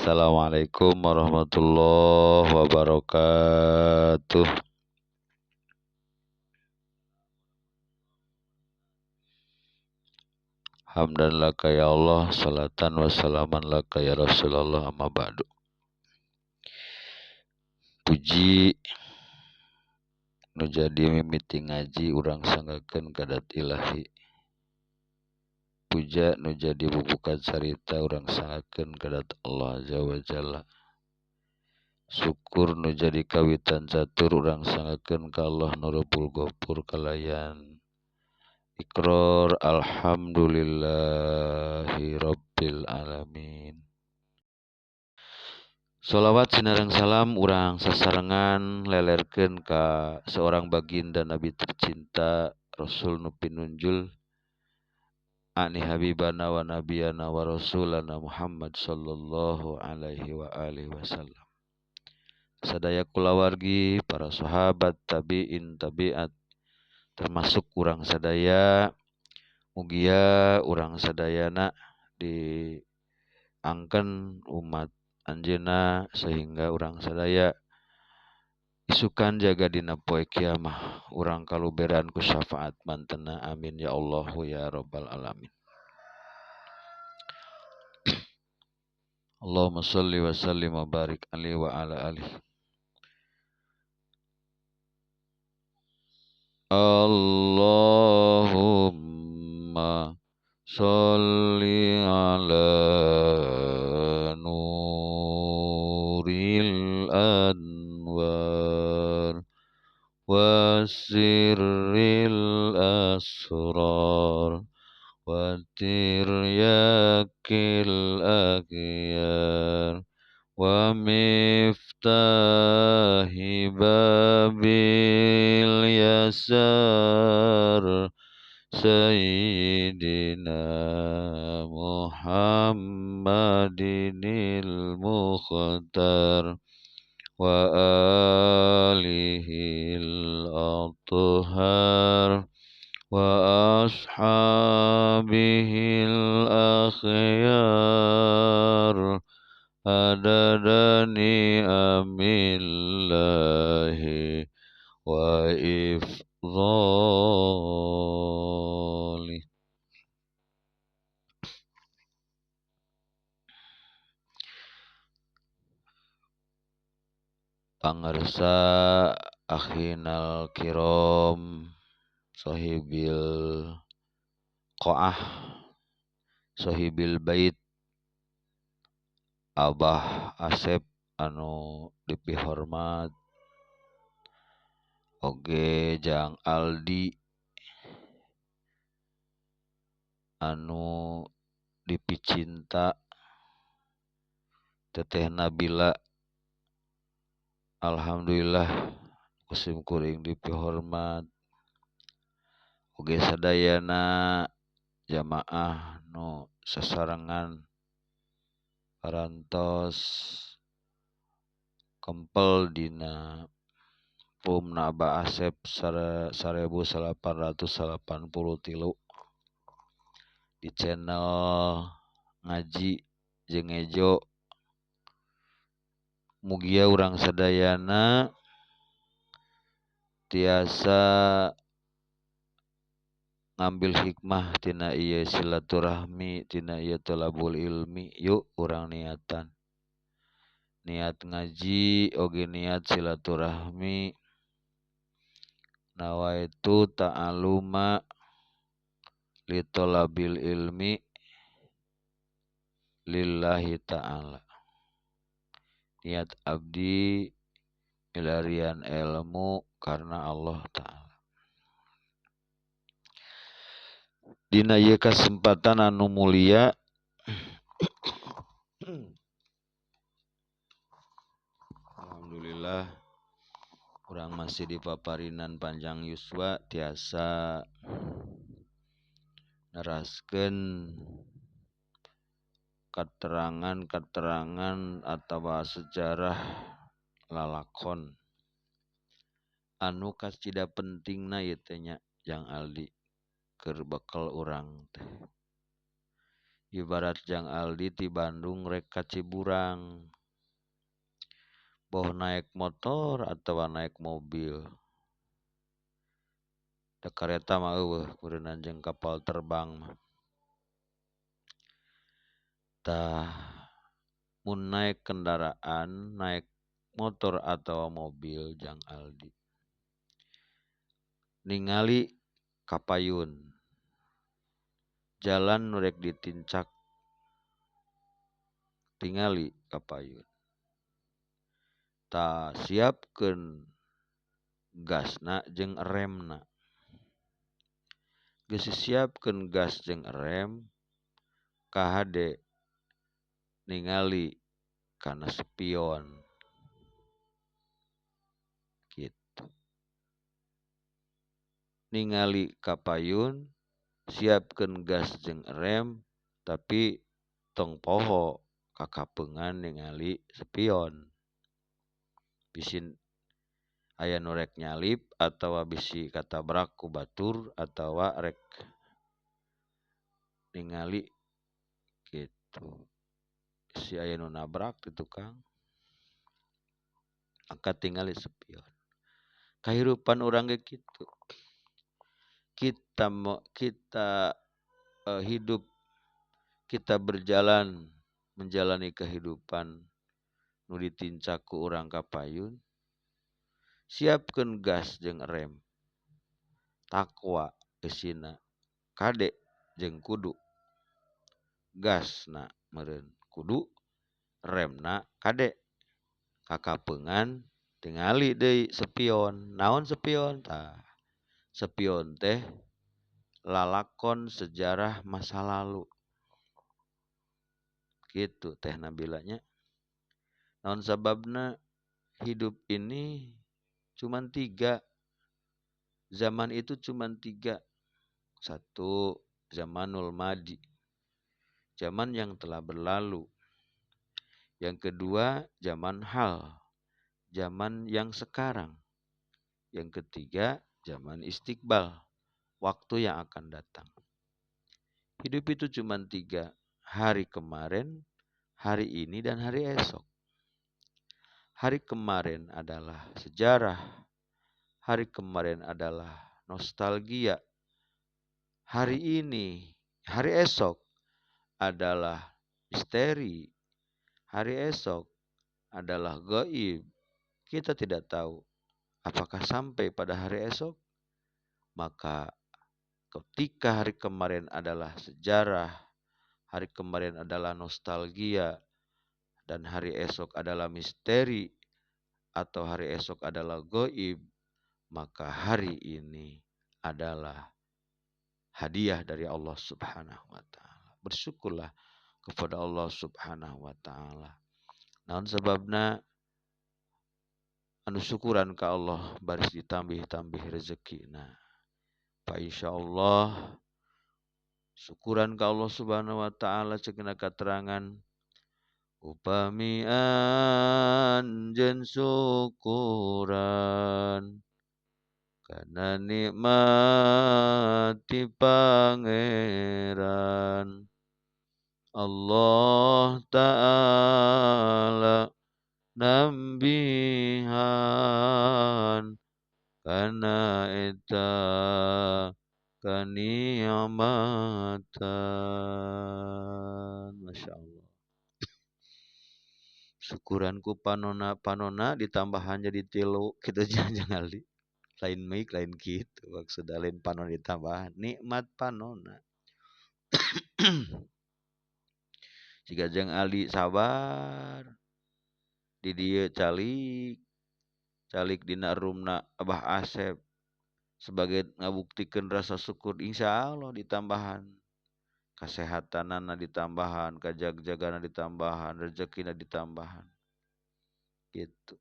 Assalamualaikum warahmatullahi wabarakatuh. Hamdan laka ya Allah, salatan wa salaman laka ya Rasulullah, amma ba'du. Puji nu jadi mimiti ngaji urang sanggakeun ka dat ilahi. Puja nu jadi bubukan carita urang sanggakeun ka dat Allah Azza wa Jalla. Syukur nu jadi kawitan catur urang sanggakeun ka Allah nu Rabbul Ghafur kalayan ikrar alhamdulillahi rabbil alamin. Sholawat sinareng salam urang sasarengan lelerkeun ka seorang baginda Nabi tercinta Rasul nu pinunjul ani habibana wa nabiyana wa rasulana Muhammad sallallahu alaihi wa alihi wasallam. Sadaya kulawargi, para sahabat, tabi'in, tabi'at, termasuk urang sadaya, mugia urang sadayana diangken umat anjeunna sehingga urang sadaya isukan jaga dina poe kiamah urang kaluberan ku syafaat mantena, amin ya Allahu ya rabbal alamin. Allahumma shalli wa sallim wa barik alaihi wa ala alihi. Allahumma shalli ala nuril anwar wasirril asrar wa tiryakil akhyar wa miftahi babil yasar sayyidina Muhammadinil mukhtar wa alihil athhar wa ashabihil akhyar adada ni'amillahi wa ifdhali. Pangarsa akhinal kiram sahibil qa'ah sahibil bait Abah Asep anu dipihormat oge Jang Aldi anu dipicinta Teteh Nabila, alhamdulillah kusim kuring dipihormat oge sadayana jamaah nu sasarengan parantos kempel dina pumna Abah Asep 1883 di channel ngaji jeung Ejo. Mugia urang sadayana tiasa ngambil hikmah tina ieu silaturahmi, tina ieu thalabul ilmi. Yuk urang niatan, niat ngaji oge niat silaturahmi. Nawaitu ta'aluma li thalabil ilmi lillahi ta'ala. Niat abdi milarian ilmu karena Allah ta'ala. Dina ieu kasempatan anu mulia alhamdulillah urang masih di paparinan panjang yuswa tiasa neraskeun keterangan-keterangan atawa sejarah lalakon anu kacida pentingna ieu teh nya Jang Aldi keur bekel urang teh. Ibarat Jang Aldi ti Bandung rek ka Ciburang. Boh naik motor atawa naik mobil. Da kareta mah eueuh meureunnan jeung kapal terbang mah. Tah mun naik kendaraan, naik motor atawa mobil Jang Aldi. Ningali kapayun. Jalan nu rek ditincak tingali kapayun. Tah siapkeun gasna jeung remna. Geus disiapkeun gas jeung rem kahade ningali kana spion. Gitu. Ningali kapayun, siapkeun gas jeung rem, tapi tong poho kakapeungan ningali spion. Bisi aya nu rek nyalip atawa bisi katabrak ku batur atawa rek ningali gitu. Si aya nu nabrak di tukang angkat tingali spion. Kahirupan urang ge kitu. Kita hidup, kita berjalan menjalani kehidupan nu ditincak ku urang kapayun. Siapkeun gas jeung rem. Takwa eusina kade jeung kudu. Gasna meureun kudu, remna kade. Kakapeungan tingali deui spion. Naon spion? Tah, spion teh lalakon sejarah masa lalu. Kitu teh Nabilanya. Naon sababna hidup ini cuman 3. Zaman itu cuman 3. 1, zamanul madi. Zaman yang telah berlalu. Yang kedua, zaman hal. Zaman yang sekarang. Yang ketiga, zaman istiqbal. Waktu yang akan datang. Hidup itu cuman 3. Hari kemarin, hari ini, dan hari esok. Hari kemarin adalah sejarah. Hari kemarin adalah nostalgia. Hari ini, hari esok adalah misteri. Hari esok adalah gaib. Kita tidak tahu apakah sampai pada hari esok. Maka ketika hari kemarin adalah sejarah, hari kemarin adalah nostalgia, dan hari esok adalah misteri, atau hari esok adalah goib, maka hari ini adalah hadiah dari Allah Subhanahu wa Ta'ala. Bersyukurlah kepada Allah Subhanahu wa Ta'ala. Naon sebabna anu syukuran ka Allah baris ditambih-tambih rezekina. Fa insyaallah syukuran ka Allah Subhanahu wa Ta'ala cekna katerangan upami anjeun syukuran kana nikmat ti Pangeran Allah Ta'ala nambihan kana eta kani'matan. Masya Allah. Syukuranku panona ditambahan jadi 3 kita jangan ali lain mic lain gitu maksudnya lain panon ditambahan nikmat panona. Jika jang Ali sabar di dieu calik calik dina rumna Abah Asep sebagai ngabuktikeun rasa syukur, insya Allah ditambahan kasehatanana, ditambahan kajagjagana, ditambahan rezekina, ditambahan gitu.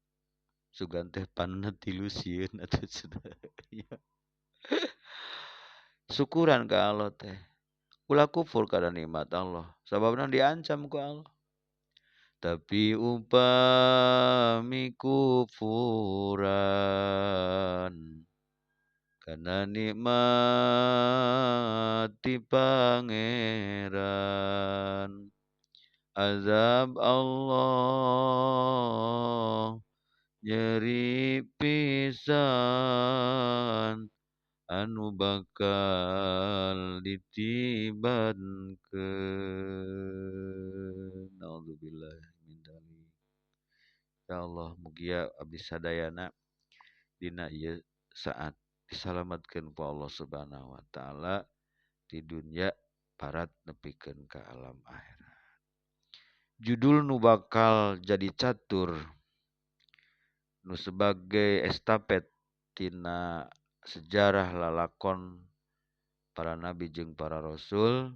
Sugan teh panna tilu sieun atuh sudah. Syukuran ka Allah teh. Ulah kufur kana nikmat Allah, sababna diancam ku Allah. Tapi upami kufuran Kana nikmat ti Pangeran. Azab Allah nyeri pisan anu bakal ditibankeun. Naudzubillah min dzalik. Ya Allah, mugia abdi sadayana dina ieu saat disalamatkeun ku Allah Subhanahu wa taala di dunya parat nepikeun ka alam akhirat. Judul nu bakal jadi catur nu sebagai estafet tina sejarah lalakon para nabi jeung para rasul,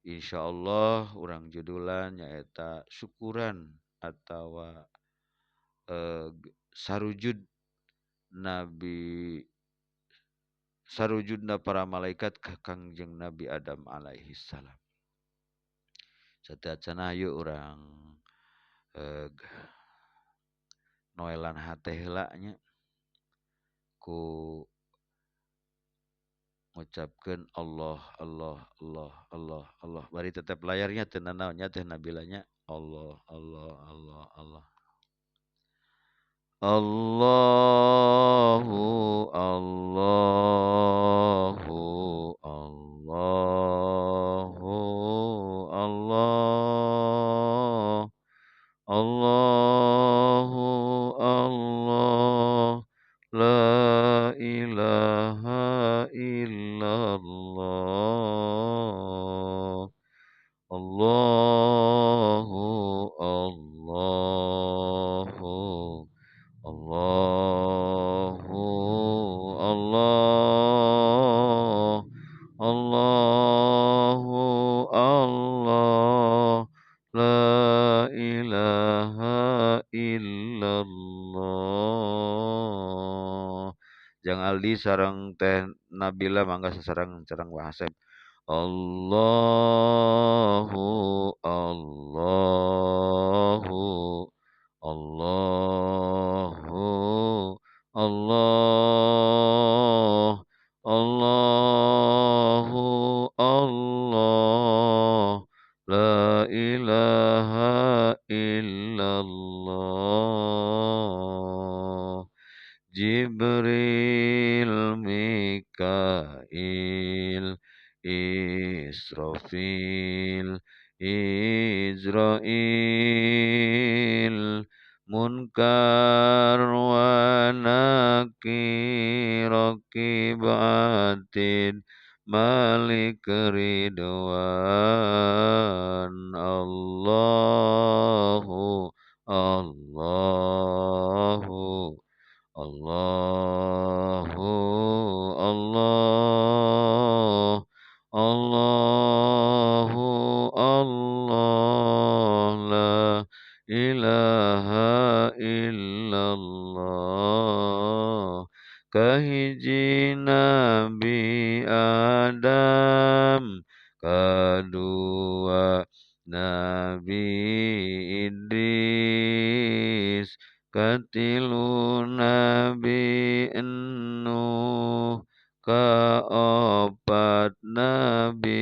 insyaallah urang judulan nyaeta syukuran atawa sarujud nabi, sarujudna para malaikat ka Kangjeng Nabi Adam alaihi salam. Sateuacanna hayu urang noelan hate heula nya ku ngucapkeun Allah Allah Allah Allah Allah. Bari tetep layarnya teu nanaon nya teh nabilanya Allah Allah Allah Allah. Allahu Allahu Allahu Allah Allahu Allah la ilaha illallah Allahu Allahu Allahu Allah Allahu Allah la ilaha illallah. Jang Aldi sareng teh Nabila mangga sasareng sareng Wa Haseb. Allahu Allahu Allahu Allah Allahu Allah la ilaha illallah. Jibril Mikail Israfil Izrail Munkar wa Nakir Raqib Atid Malik Ridwan. Allahu Allahu Allahu Allah Allahu Allah la ilaha illallah. Kahiji Nabi Adam, kadua Nabi Idris, katilu Nabi Nuh, kaopat Nabi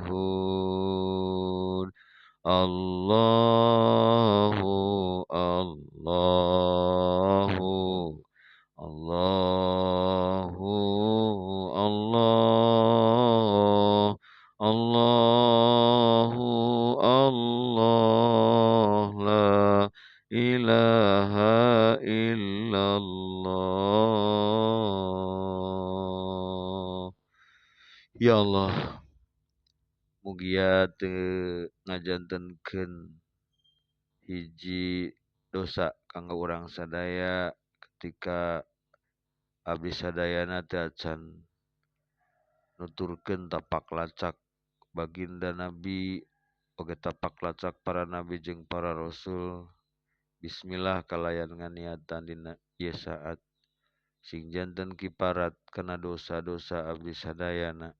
Hud. Allahu Allahu Allahu Allah Allahu Allah la ilaha illallah. Ya Allah, mugia teu ngajantenkeun hiji dosa kanggo urang sadaya ketika abdi sadayana teu acan nuturkeun tapak lacak baginda Nabi oge tapak lacak para nabi jeung para rasul. Bismillah kalayan nganiatan dina ieu saat sing janten kiparat kana dosa-dosa abdi sadayana.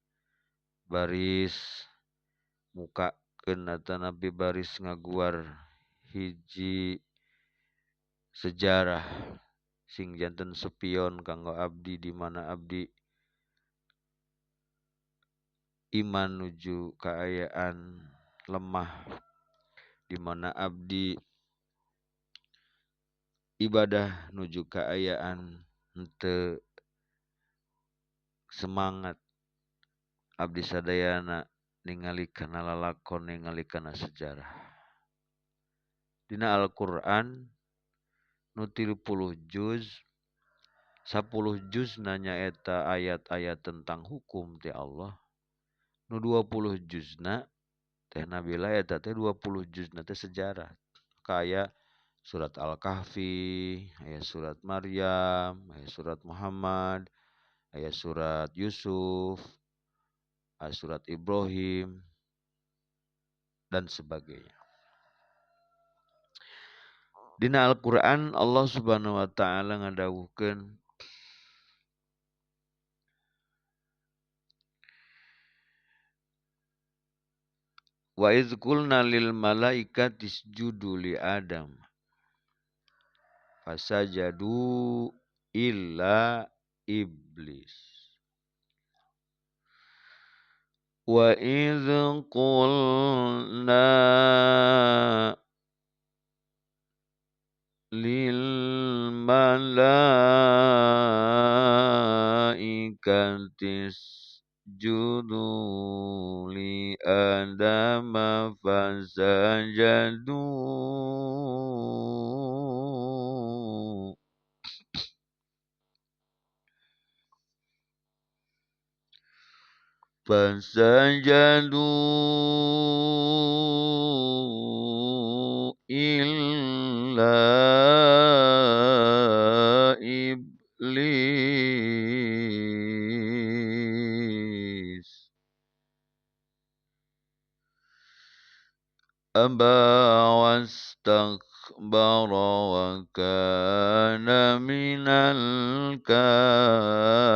Baris mukakeun atanapi baris ngaguar hiji sejarah Sing janten sepion kanggo abdi di mana abdi iman nuju kaayaan lemah, di mana abdi ibadah nuju kaayaan henteu semangat. Abdi sadayana ningali kana lalakon, ningali kana sejarah. Dina Al-Qur'an nu 30 juz, 10 juz nyaeta ayat-ayat tentang hukum ti Allah. Nu 20 juzna teh Nabila eta teh 20 juzna teh sejarah. Kaya surat Al-Kahfi, aya surat Maryam, aya surat Muhammad, aya surat Yusuf, aya surat Ibrahim, dan sebagainya. Dina Al-Qur'an Allah Subhanahu wa taala ngadawuhkeun wa iz qulna lil malaikati isjudu li Adam fasajadu illa iblis. Wa iz qulna lil malaikati isjudu li Adama fasajadu fasajadu illa iblis aba wastakbara wa kana minal kafirin.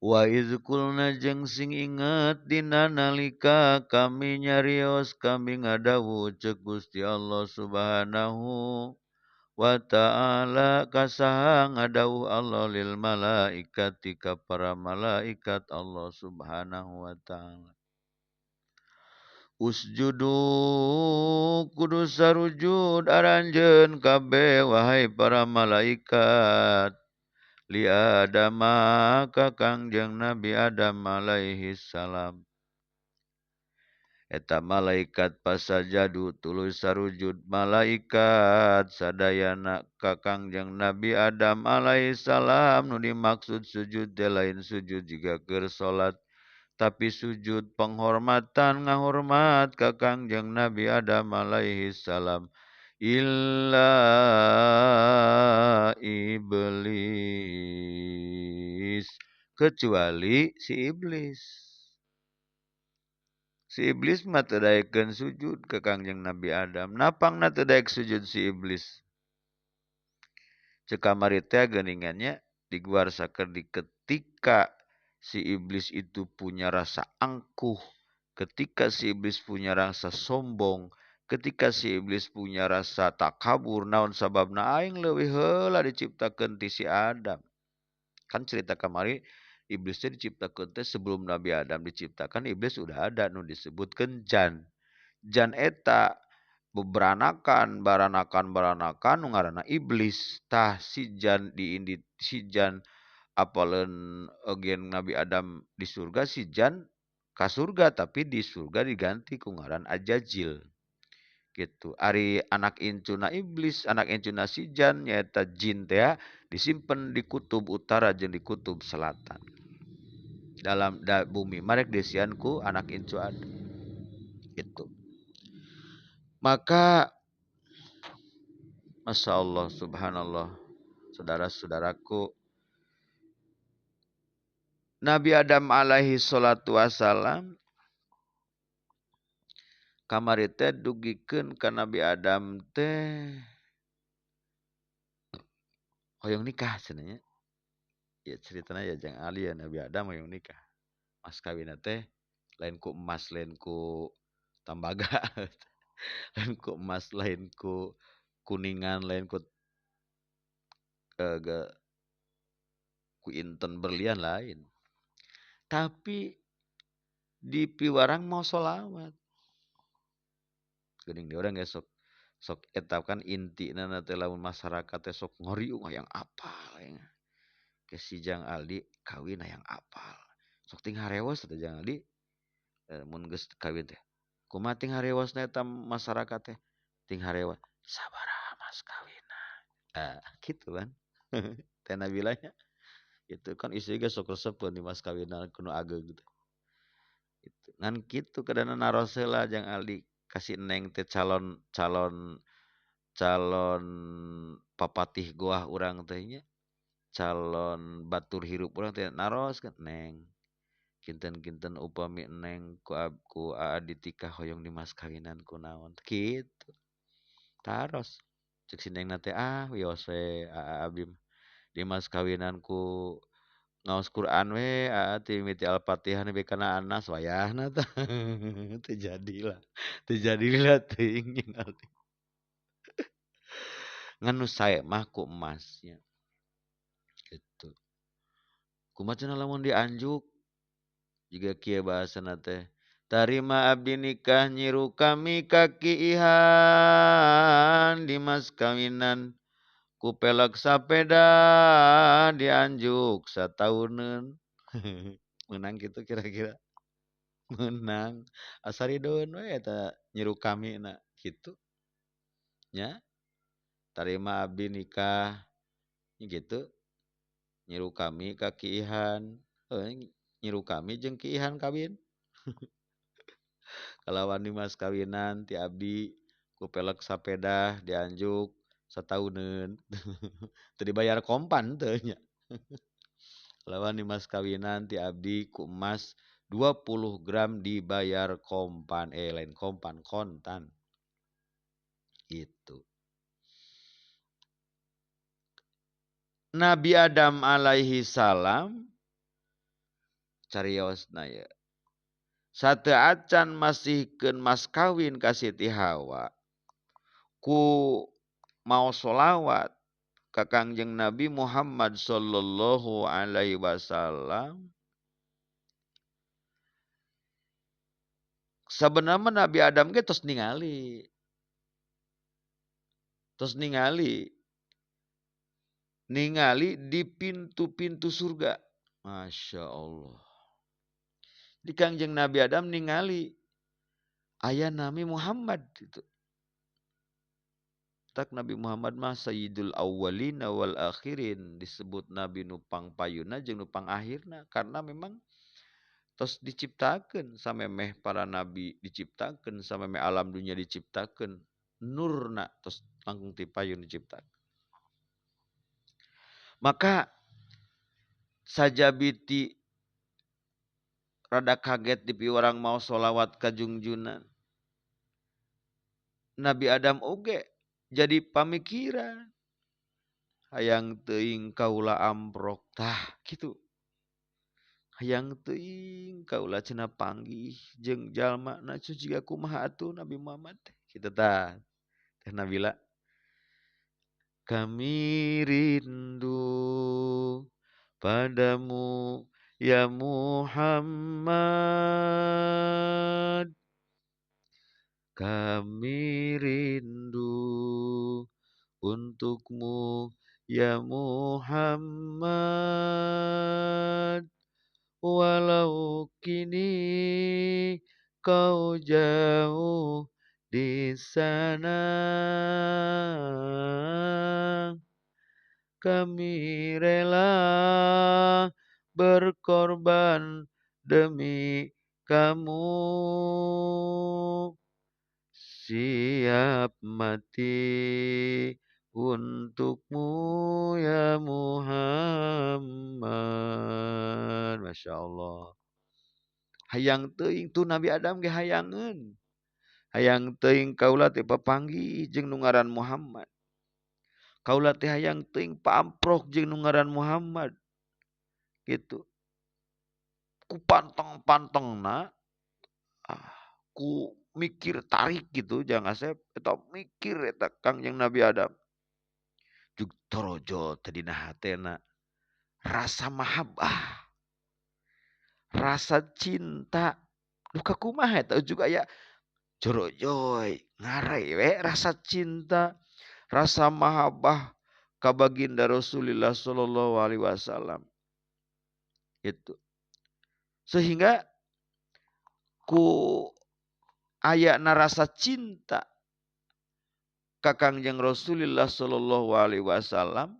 Wa iz qulna jeung sing inget dina nalika kami nyarios kami ngadawuh ceuk Gusti Allah Subhanahu wa ta'ala kasaha ngadawuh Allah lil malaikati ka para malaikat Allah Subhanahu wa ta'ala. Usjudu kudu sarujud aranjeun kabeh wahai para malaikat li Adama ka Kangjeng Nabi Adam alaihi salam. Eta malaikat pasajadu tuluy sarujud malaikat sadayana ka Kangjeng Nabi Adam alaihi salam. Nu dimaksud sujud teh lain sujud jiga keur salat, tapi sujud penghormatan ngahormat ka Kangjeng Nabi Adam alaihi salam. Illa iblis, kecuali si iblis. Si iblis mah teu daekeun sujud ka Kangjeng Nabi Adam. Napangna teu daek sujud si iblis? Ceuk kamari teh geuningannya diguar saker di ketika si iblis itu punya rasa angkuh, ketika si iblis punya rasa sombong, ketika si iblis punya rasa takabur, naon sababna aing leuwih heula diciptakeun ti si Adam. Kan cerita kamari iblisnya diciptakeun teh sebelum Nabi Adam diciptakan, iblis udah ada nu disebutkeun jan. Jan eta beberanakan, baranakan, baranakan nu ngaranna iblis. Tah si jan diindi si jan apaleun gen Nabi Adam di surga, si jan ka surga tapi di surga diganti ku ngaran Ajajil. Gitu. Ari anak incuna iblis, anak incuna si jan nyaeta jin teh disimpen di kutub utara jeung di kutub selatan. Dalam bumi marek desian ku anak incu ada. Gitu. Maka Masya Allah, subhanallah, saudara-saudaraku, Nabi Adam alaihi salatu wassalam kamari teh dugikeun ka Nabi Adam teh hoyong nikah cenah nya. Ya ceritana ya jang Ali ya Nabi Adam hoyong nikah. Mas kawinna teh Lain ku emas, lain ku tambaga. Lain ku emas, lain ku kuningan, lain ku ku inten berlian lain. Tapi di piwarang mau sholawat. Geuning di urang ge sok eta kan intina teh lamun masyarakat teh sok ngoriung hayang apal ya. Ke si Jang Aldi kawin hayang apal. Sok ting harewos teh Jang Aldi. Mun geus kawin teh. Kumaha ting harewosna eta masyarakat teh? Ting harewas sabaraha mas kawinna. Kitu kan. Teh Nabilanya. Itu kan istri ge sok resepeun di mas kawinna kudu ageung gitu. Gitu. Ngan kitu kadana naros heula Jang Aldi kasih neng teh calon papatih goah urang teh nya. Calon batur hirup urang teh naros kan neng. Kinten-kinten upami neng ku aa ditikah hoyong di mas kawinan ku naon kitu. Taros cek si neng teh ah wios we aa abdi di mas kawinan ku ngaos Quran we aa ti mimiti Al-Fatihah nepi kana An-Nas wayahna tah. Teu jadilah. Teu jadilah teuing jeung Aldi. Ngan nu sae mah ku emasnya. Gitu. Kumaha cenah lamun dianjuk jiga kieu bahasana teh tarima abdi nikah nyiru kami kaki ihan di mas kawinan ku pelek sapeda dianjuk satauneun. Menang kitu kira-kira. Menang asa rideun we eta nyiru kami na kitu nya. Tarima abdi nikah gitu nyiru kami kaki ihan nyiru kami jeung Ki Ihan kawin. Kalawan di mas kawinan ti abdi ku pelek sapeda dianjuk satauneun. Teu dibayar kompan teu nya. Kalawan di mas kawinan ti abdi ku emas 20 gram dibayar kompan, lain kompan kontan. Gitu. Nabi Adam alaihi salam cariosna ya. Sateu acan masihkeun mas kawin ka Siti Hawa ku mau sholawat ka Kangjeng Nabi Muhammad sallallahu alaihi wasallam. Sabenerna Nabi Adam ge tos ningali. Tos ningali. Ningali di pintu-pintu surga. Masya Allah. Di Kangjeng Nabi Adam ningali aya nami Muhammad itu. Tak Nabi Muhammad mah sayyidul awwalina wal akhirin, disebut nabi nu pangpayuna jeung nu pangakhirna karena memang tos diciptakeun samemeh para nabi diciptakeun, samemeh alam dunia diciptakeun, nurna tos langkung ti payun diciptakeun. Maka sajabiti rada kaget di piwarang mau sholawat ka jungjunan. Nabi Adam oge jadi pamikiran. Hayang teuing kaula amprok tah kitu. Hayang teuing kaula cenah panggih jeung jalma na jiga kumaha atuh Nabi Muhammad teh. Kitu tah. Teh Nabila. Kami rindu padamu ya Muhammad, kami rindu untukmu ya Muhammad, walau kini kau jauh di sana, kami rela berkorban demi kamu, siap mati untukmu ya Muhammad. Masya Allah. Hayang teuing tuh Nabi Adam ge hayangeun. Hayang teuing kaula teh papanggih jeung nu ngaran Muhammad. Kaula teh hayang teuing paamprok jeung nu ngaran Muhammad. Gitu. Ku panteng-pantengna Ah, ku mikir tarik gitu jangan Asep eta mikir eta Kangjeng Nabi Adam. Jug torojo teh dina hatena rasa mahabbah, rasa cinta. Duka kumaha eta juga aya jorojoy ngarai we rasa cinta, rasa mahabbah ka baginda Rasulullah sallallahu alaihi wasallam. Itu. Sehingga ku ayana rasa cinta ka Kangjeng Rasulullah sallallahu alaihi wasallam,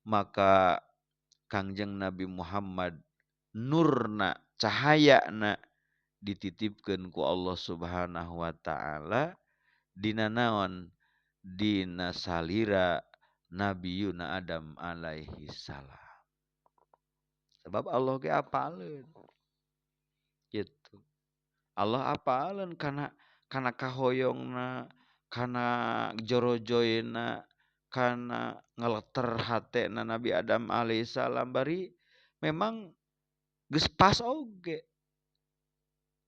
maka Kangjeng Nabi Muhammad nurna cahayana dititipkeun ku Allah Subhanahu wa taala dina naon? Dina salira Nabi Yuna Adam alaihi salam. Sebab Allah ge apaleun. Gitu. Allah apaleun kana kahoyongna, kana jorojoyna, kana ngeleter hatena Nabi Adam alaihi salam bari memang geus pas oge.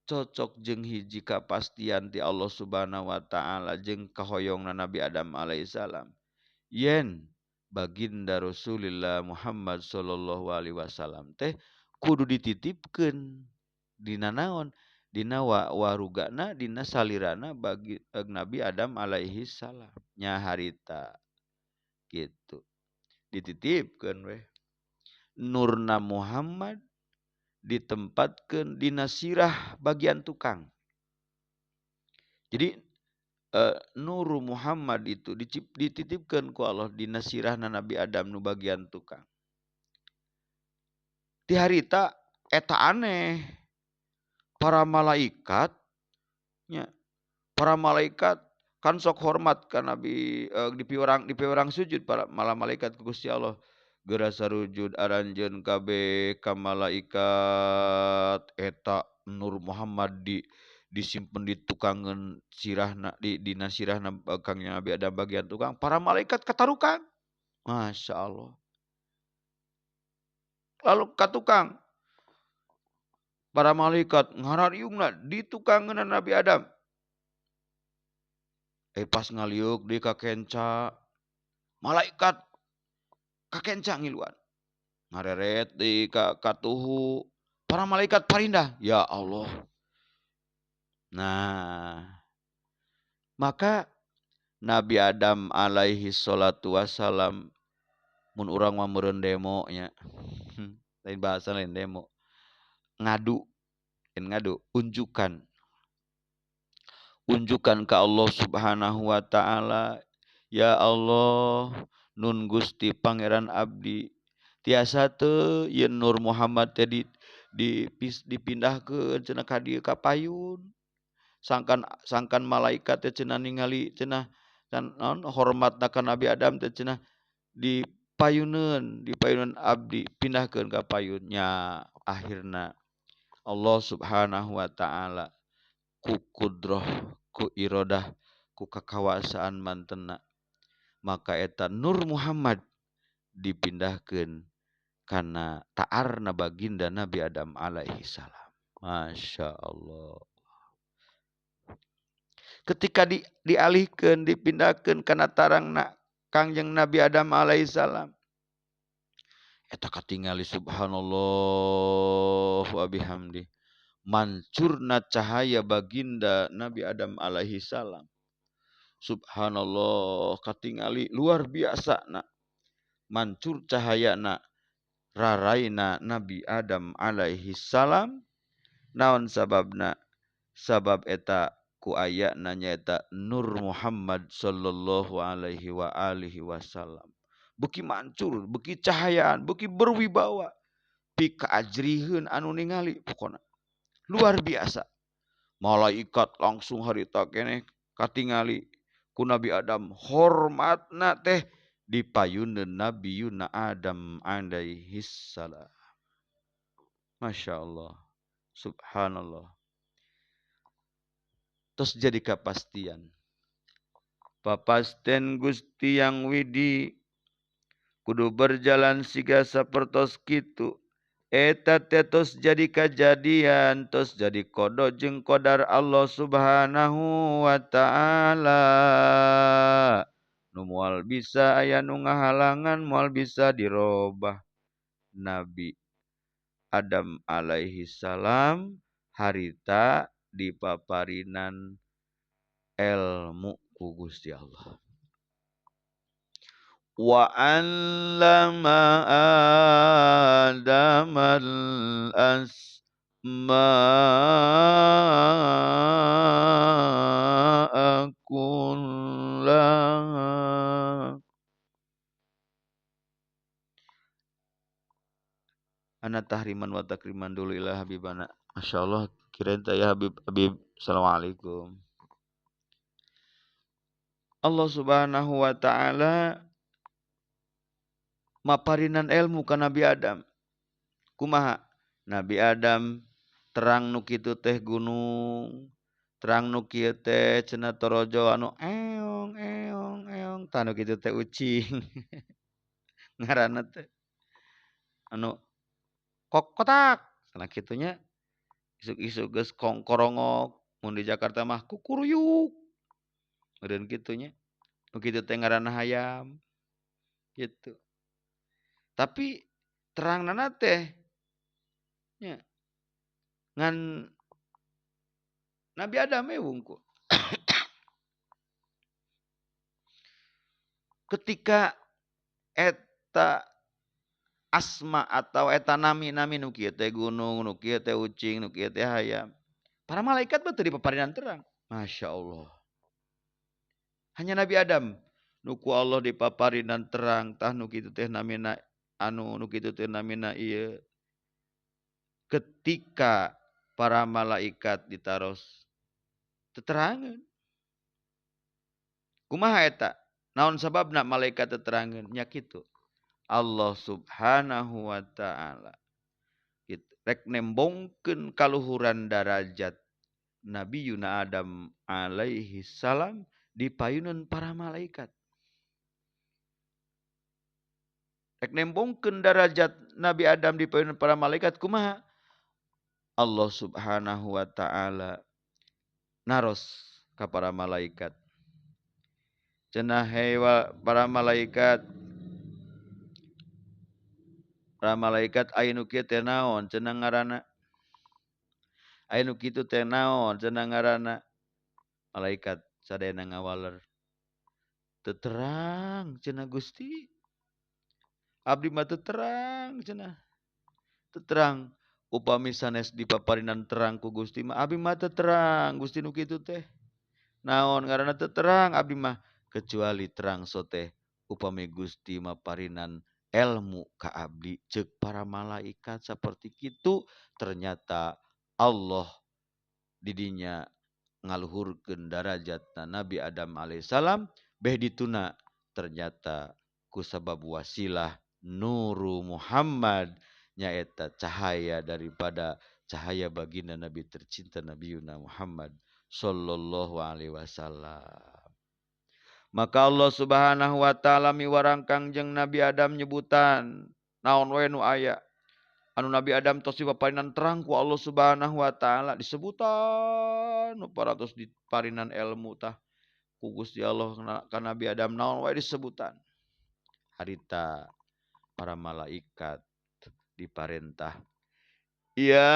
Cocok jeung hiji kapastian ti Allah Subhanahu wa taala jeung kahoyongna Nabi Adam alaihi salam. Yen baginda Rasulullah Muhammad sallallahu alaihi wasallam teh kudu dititipkeun dina naon? Dina warugana, dina salirana bagi Nabi Adam alaihi salam. Nya harita gitu. Dititipkeun weh. Nurna Muhammad ditempatkeun dina sirah bagian tukang. Jadi Nuru Muhammad itu dititipkeun ku Allah dina sirahna Nabi Adam nu bagian tukang. Ti harita eta aneh. Para malaikat nya, para malaikat kan sok hormat ka Nabi, dipiwarang sujud para malaikat ku Gusti Allah. Geura sarujud aranjeun kabeh ka malaikat eta Nur Muhammad disimpen di tukangeun sirahna dina sirahna Kangjeng Nabi Adam bagian tukang, para malaikat katarukan. Masya Allah. Lalu ka tukang para malaikat ngarariungna di tukangeun Nabi Adam. Pas ngaliuk di kakenca malaikat kakenca ngiluan. Ngareret di katuhu para malaikat parindah, ya Allah. Nah, maka Nabi Adam alaihi salatu wassalam mun urang mah meureun demo nya. Lain bahasa lain demo. Ngadu, lain ngadu, unjukan. Unjukan ka Allah Subhanahu wa taala, ya Allah, nun Gusti Pangeran abdi tiasa teu yen Nur Muhammad teh dipindahkeun cenah ka dieu ka payun. Sangkan malaikat teh cenah ningali cenah naon hormatna ka Nabi Adam teh cenah dipayuneun abdi pindahkeun ka payun. Nya akhirna Allah Subhanahu wa taala ku kudroh, ku irodah, ku kakawasaan mantena, maka eta Nur Muhammad dipindahkeun kana ta'arna baginda Nabi Adam alaihi salam. Masya Allah. Ketika dialihkeun, dipindahkeun kana tarangna Kangjeng Nabi Adam alaihi salam, eta katingali subhanallah wa bihamdi, mancurna cahaya baginda Nabi Adam alaihi salam. Subhanallah, katingali luar biasa na mancur cahayana raraina Nabi Adam alaihi salam. Naon sababna? Sabab eta ku ayana nyaeta Nur Muhammad sallallahu alaihi wa alihi wasallam. Beuki mancur, beuki cahayaan, beuki berwibawa, pika ajriheun anu ningali pokona. Luar biasa. Malaikat langsung harita keneh katingali ku Nabi Adam, hormatna teh dipayuneun Nabi Yuna Adam alaihi salam. Masya Allah, subhanallah. Terus jadi kepastian. Papasten Gusti Yang Widi kudu berjalan siga sapertos kitu. Eta teh tos jadi kajadian, tos jadi qada jeung qadar Allah Subhanahu wa ta'ala. Nu moal bisa aya nu ngahalangan, moal bisa dirobah. Nabi Adam alaihi salam harita dipaparinan ilmu ku Gusti Allah. Wa 'allama Adamal asma'a kullaha. Ana tahriman wa takriman dulu ila habibana. Masya Allah, kirain teh ya Habib Habib. Assalamualaikum. Allah Subhanahu wa ta'ala maparinan ilmu ka Nabi Adam. Kumaha? Nabi Adam terang nu kitu teh gunung, terang nu kieu teh cenah torojo anu eong eong eong, tah nu kitu teh ucing. Ngaranna teh anu kokotak, cenah kitunya. Isuk-isuk geus kongkorongok, mun di Jakarta mah kukuruyuk. Meureun kitunya. Nu kitu teh ngaranna hayam. Gitu. Tapi terangnana teh nya ngan Nabi Adam we wungkul. Ketika eta asma atau eta nami-nami nu kieu teh gunung, nu kieu teh ucing, nu kieu teh hayam. Para malaikat mah teu dipaparinan terang. Masya Allah. Hanya Nabi Adam nu ku Allah dipaparinan terang, tah nu kitu teh namina anu nu kitu teh namina ieu. Ketika para malaikat ditaros teterangan. Kumaha eta? Naon sababna malaikat teterangan? Nya kitu. Allah Subhanahu wa ta'ala gitu. Rek nembongkeun kaluhuran darajat Nabi Yuna Adam alaihi salam di payunan para malaikat. Rek nembongkeun darajat Nabi Adam di payunan para malaikat kumaha? Allah Subhanahu wa ta'ala naros ka para malaikat. Cenah hei para malaikat, para malaikat aya nu kieu teh naon cenah ngaranna? Aya nu kitu teh naon cenah ngaranna? Malaikat sadayana ngawaler. Teu terang cenah Gusti. Abdi mah teu terang cenah. Teu terang upami sanes dipaparinan terang ku Gusti mah abdi mah teu terang Gusti nu kitu teh. Naon ngaranna teu terang abdi mah kecuali terang soteh upami Gusti maparinan ilmu ka abdi ceuk para malaikat seperti kitu. Ternyata Allah didinya ngaluhurkeun darajatna Nabi Adam alaihissalam beh dituna ternyata kusabab wasilah nuru Muhammad nyaeta cahaya daripada cahaya baginda Nabi tercinta Nabi Yuna Muhammad sallallahu alaihi wasallam. Maka Allah Subhanahu wa ta'ala miwarangkang jeung Nabi Adam nyebutan naon we nu aya anu Nabi Adam tos dipaparinan terang ku Allah Subhanahu wa ta'ala disebutan nu paratos diparinan ilmu tah ku Gusti Allah ka Nabi Adam naon wae disebutan. Harita para malaikat diparentah ya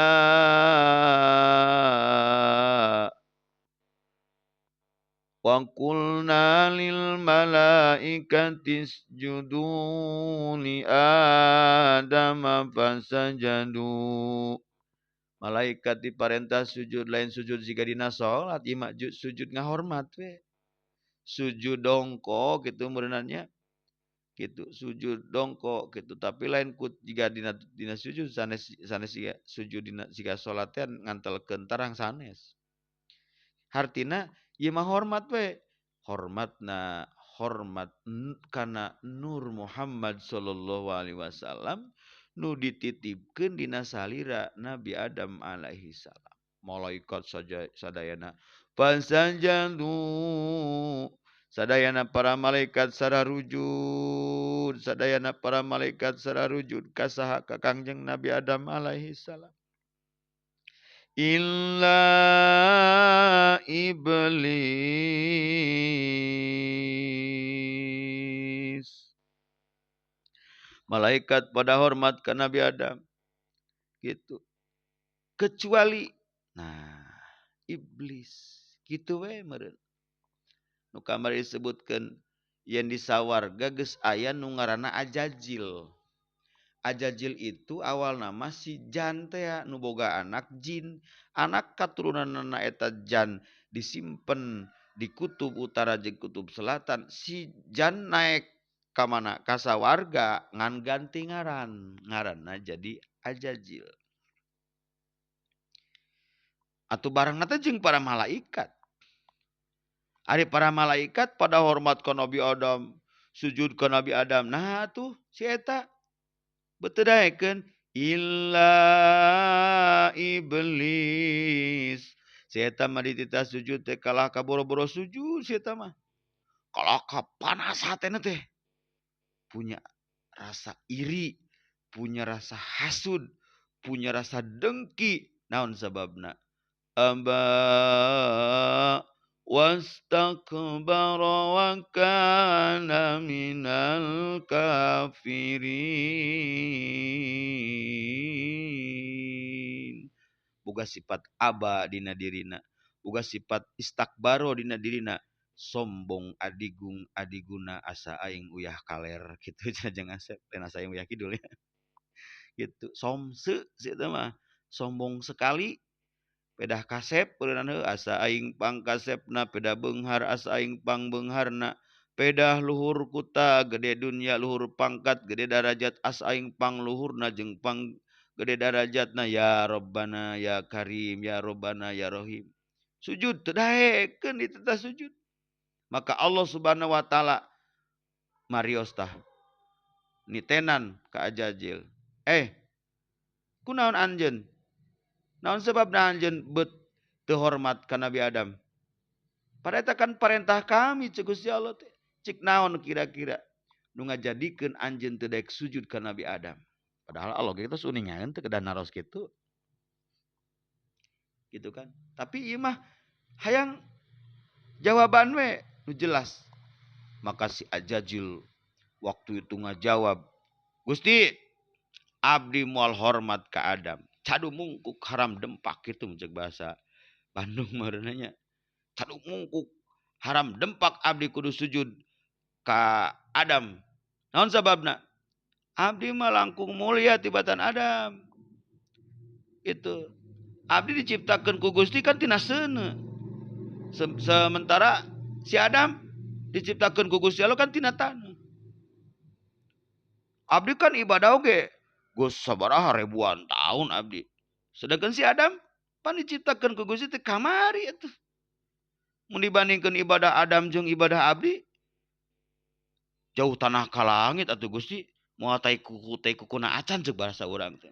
wa qulna lil malaikati isjudu li adama fasajadu. Malaikat diparentah sujud, lain sujud jika dina salat, ieu mah sujud ngahormat we. Sujud dongkok kitu meureunannya. Kitu sujud dongkok kitu, tapi lain ku jika dina dina sujud sanes sanes siga sujud dina siga salat teh ngantelkeun tarang sanes. Hartina ieu mah hormat we. Hormatna hormat kana Nur Muhammad sallallahu alaihi wasallam nu dititipkeun dina salira Nabi Adam alaihi salam. Malaikat saja sadayana fasajadu Sadayana para malaikat sararujud, sadayana para malaikat sararujud ka saha ka Kangjeng Nabi Adam alaihi salam. Illa iblis. Malaikat pada hormat ka Nabi Adam. Gitu. Kecuali nah iblis. Kitu we meureun. Nu kamari disebutkeun yen di sawarga geus aya nu ngaranna Ajajil. Ajajil itu awal nama si Jan teh nu boga anak jin. Anak katurunanna eta Jan disimpen di kutub utara jeung kutub selatan. Si Jan naek ka mana? Ka sawarga ngan ganti ngaran. Ngaranna jadi Ajajil. Atuh barangna teh jeung para malaikat. Ari para malaikat pada hormat ka Nabi Adam, sujud ka Nabi Adam. Nah tuh si eta beuteung daekeun illa iblis. Si eta mah dititah sujud teh kalah ka boro-boro sujud si eta mah. Kalah ka panas hatena teh. Punya rasa iri, punya rasa hasud, punya rasa dengki. Naon sababna? Aba wastakbara wa kana minal kafirin. Boga sifat aba dina dirina, boga sifat istakbaro dina dirina, sombong adigung adiguna asa aing uyah kaler kitu cenah jeung Asep, lain asa aing uyah kidul ya. Gitu, somse si eta mah, sombong sekali. Pedah kasep beunang heuh asa aing pang kasepna, pedah beunghar asa aing pang beungharna, pedah luhur kuta gede dunya luhur pangkat gede darajat asa aing pang luhurna jeung pang gede darajatna ya Rabbana ya Karim ya Rabbana ya Rahim. Sujud teu daekeun dititah sujud. Maka Allah Subhanahu wa taala marios tah nitenan ka Ajajil. Kunaon anjeun? Naon sebabna anjeun beut teu hormat ka Nabi Adam? Pada eta kan perintah kami cek Gusti Allah teh. Cik naon kira-kira nu ngajadikeun anjeun teu daek sujud ka Nabi Adam? Padahal Allah ge tos uningaeun teu kedah naros kitu. Gitu kan? Tapi ieu mah hayang jawaban we nu jelas. Maka si Ajajil waktu itu ngajawab, Gusti, abdi moal hormat ka Adam. Cadu mungkuk haram dempak itu cek bahasa Bandung meureunnya. Cadu mungkuk haram dempak abdi kudu sujud ka Adam. Naon sababna? Abdi mah langkung mulia tibatan Adam. Itu. Abdi diciptakeun ku Gusti kan tina seuneu. Sementara si Adam diciptakeun ku Gusti Allah kan tina taneuh. Abdi kan ibadah oge geus sabaraha ribuan tahun abdi. Sedangkan si Adam pan diciptakeun ku Gusti teh kamari atuh. Mun dibandingkeun ibadah Adam jeung ibadah abdi jauh tanah ka langit atuh Gusti. Moal tai kuku tai kukuna acan ceuk bahasa urang teh.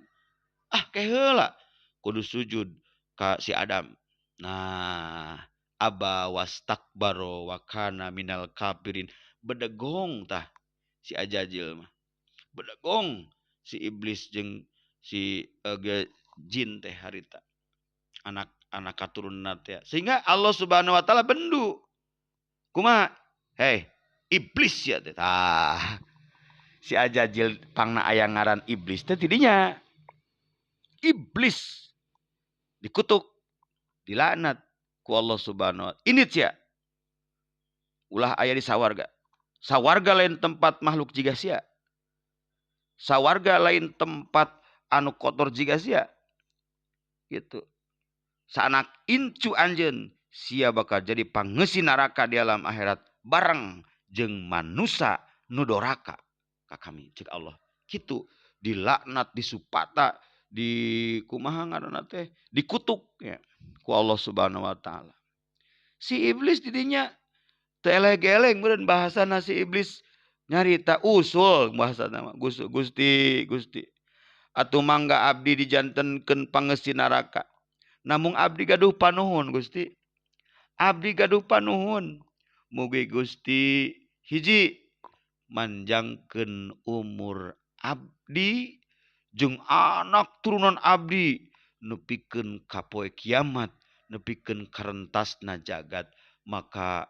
Ah ke heula kudu sujud ka si Adam. Nah, aba wastakbaro wa kana minal kafirin. Bedegong tah si Ajajil mah. Bedegong si iblis jeung si jin teh harita. Anak-anak katurunna teh. Sehingga Allah Subhanahu wa taala bendu. Kumaha? Hei, iblis ya teh. Tah. Si Ajajil pangna aya ngaran iblis teh tidinya. Iblis dikutuk, dilaknat ku Allah Subhanahu wa taala. Ini sia. Ulah aya di sawarga. Sawarga lain tempat makhluk jiga sia. Sawarga lain tempat anu kotor jiga sia. Gitu. Saanak incu anjeun sia bakal jadi pangeusi neraka di alam akhirat bareng jeung manusa nu doraka ka kami cek Allah. Kitu dilaknat, disupata, di kumaha ngaranna teh, dikutuk ya ku Allah Subhanahu wa taala. Si iblis didinya teu eleh-geleng meureun bahasana si iblis nyarita usul bahasana mah Gusti Gusti atuh mangga abdi dijantenkeun pangeusi neraka. Namung abdi gaduh panuhun Gusti. Abdi gaduh panuhun. Mugi Gusti hiji manjangkeun umur abdi jeung anak turunan abdi nepikeun ka poe kiamat, nepikeun karentasna jagat. Maka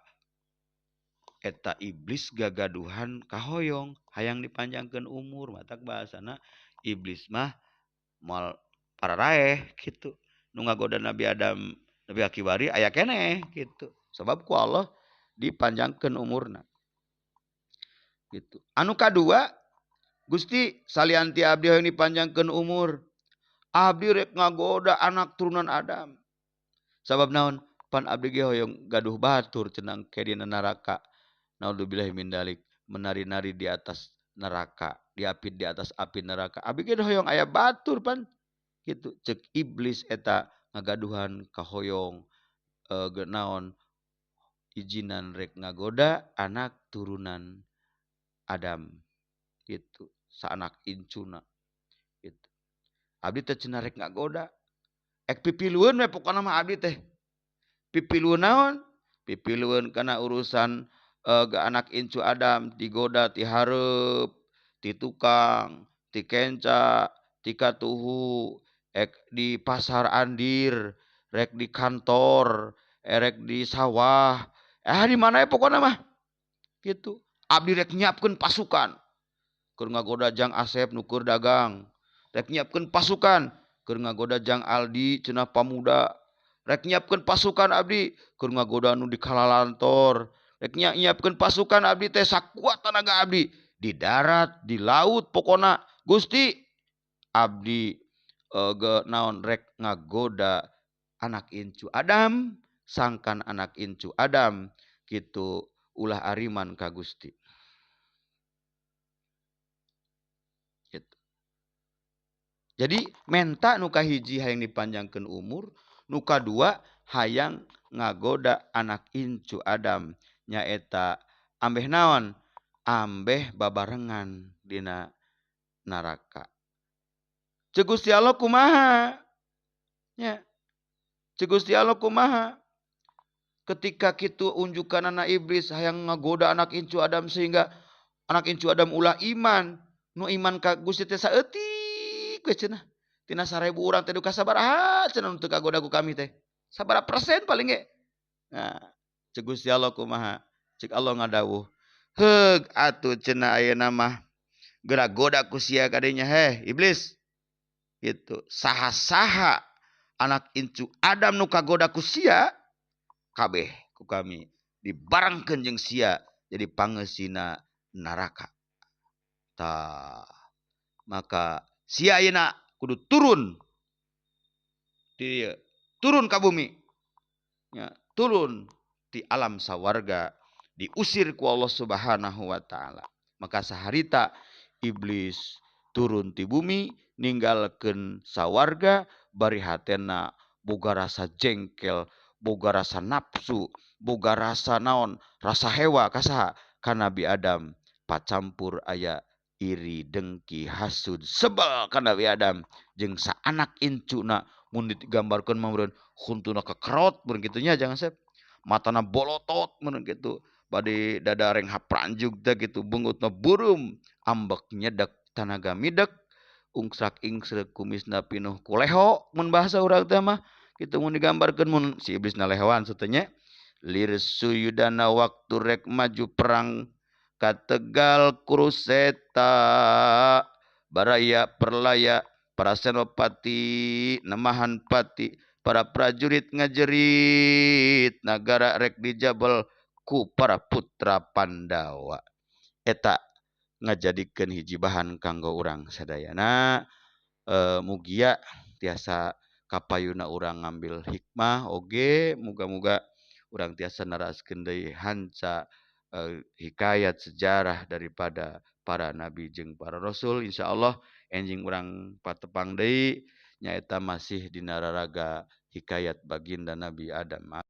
eta iblis gagaduhan kahoyong hayang dipanjangkeun umur, matak bahasana iblis mah moal pararaeh kitu. Nu ngagoda Nabi Adam Nabi Akiwari aya keneh kitu. Sebab ku Allah dipanjangkeun umurna. Gitu. Anu kadua, Gusti salian ti abdi hoyong dipanjangkeun umur, abdi rek ngagoda anak turunan Adam. Sabab naon? Pan abdi ge hoyong gaduh batur cenah ke dina neraka. Naudzubillahi min dalik, menari-nari di atas neraka, di api di atas api neraka. Abdi ge hoyong aya batur pan kitu. Cek iblis eta ngagaduhan kahoyong naon izinan rek ngagoda anak turunan Adam gitu, saanak incuna gitu. Abdi teh cenah rek ngagoda, ek pipilueun we pokona mah abdi teh. Pipilueun naon? Pipilueun kana urusan anak incu Adam digoda ti hareup, ti tukang, ti kenca, ti katuhu, ek di pasar andir, rek di kantor, erek di sawah, di mana ya pokona mah gitu. Abdi rek nyiapkeun pasukan keur ngagoda Jang Asep nu keur dagang, rek nyiapkeun pasukan keur ngagoda Jang Aldi cenah pamuda, rek nyiapkeun pasukan abdi keur ngagoda nu di kalalantor, rek nyiapkeun pasukan abdi teh sakuat tanaga abdi di darat, di laut pokona Gusti abdi naon rek ngagoda anak incu Adam, sangkan anak incu Adam kitu ulah ariman ka Gusti. Gitu. Jadi menta nu kahiji hayang dipanjangkeun umur, nu kadua hayang ngagoda anak incu Adam nyaeta ambeh naon? Ambeh babarengan dina neraka. Ceuk Gusti Allah kumaha? Nya. Ceuk Gusti Allah kumaha? Ketika kitu unjukan anak iblis hayang ngagoda anak incu Adam sehingga anak incu Adam ulah iman, nu iman ka Gusti teh saeutik we cenah. Tina 1000 urang teh duka sabaraha cenah nu teu kagoda ku kami teh. Sabaraha persen paling ge. Nah, ceuk Gusti Allah kumaha? Ceuk Allah ngadawuh, heug atuh cenah ayeuna mah geura goda ku sia kadinya heh iblis. Gitu. Saha-saha anak incu Adam nu kagoda ku sia kabeh ku kami dibarengkeun jeung sia jadi pangeusina neraka. Tah, maka sia ayeuna kudu turun di turun ka bumi. Ya, turun di alam sawarga, diusir ku Allah Subhanahu wa taala. Maka saharita iblis turun ti bumi ninggalkeun sawarga bari hatena boga rasa jengkel, boga rasa nafsu, boga rasa naon, rasa hewa kasaha ka Nabi Adam, pacampur aya iri, dengki, hasud, sebel ka Nabi Adam jeung saanak incuna. Mun digambarkeun mah meureun huntuna kekerot meureun kitu nya jangan sep, matana bolotot meureun kitu, bade dada renghap pranjug teh kitu, beungutna beureum, ambek nyedek tanaga midek, ungsak ingsreuk kumisna pinuh ku leho mun bahasa urang teh mah kitu. Mun digambarkeun mun si iblis na lehoan satenya. Lir suyudana waktu rek maju perang ka Tegal Kuruseta, baraya perlaya para senopati nemahan pati, para prajurit ngajerit nagara rek dijabel ku para putra Pandawa. Eta ngajadikeun hiji bahan kanggo urang sadayana. Mugia tiasa kapayuna urang ngambil hikmah oge, muga-muga urang tiasa naraskeun deui hanca hikayat sejarah daripada para nabi jeung para rasul. Insyaallah enjing urang patepang deui nyaeta masih dina raraga hikayat baginda Nabi Adam.